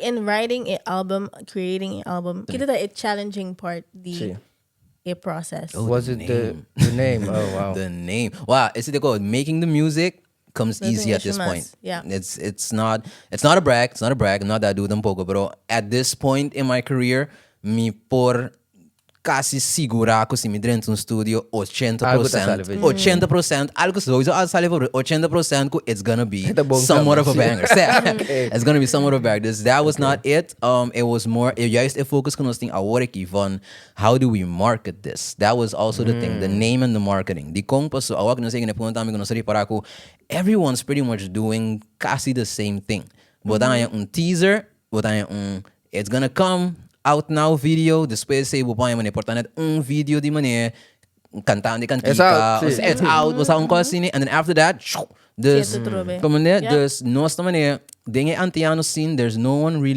In writing a album, creating a album, kiko ta e challenging part di e process? Oh, Was the it the name. The name? Oh, wow. The name. Wow, it's the code. Making the music comes Nothing easy at issue this mas. Point. It's not a brag. It's not a brag. I'm not that dude tampoco. But at this point in my career, mi por casi sigura cu si mi drenta un studio, 80%, Algo ta sali, weet je. 80%, algo sowieso al sali voor 80% ku it's gonna be Ta bon somewhat of a kaba, banger. It's gonna be somewhat of a banger. Dus that was not it. It was more juist e focus ku nos tin awor aki van how do we market this? That was also the thing, the name and the marketing. Di kon paso, awor ku nos a punto tambe ku nos para ku everyone's pretty much doing casi the same thing. Bo ta un teaser, bo ta un "it's gonna come out now" video, despues bo pone manera por ta net un video di manera cantando cantica, It's out, si. It's out, was un cos asina, and then after that, dus, Cierto, trobe. como ne, Ja. Dus nos manera, den e Antiano scene, there's no one really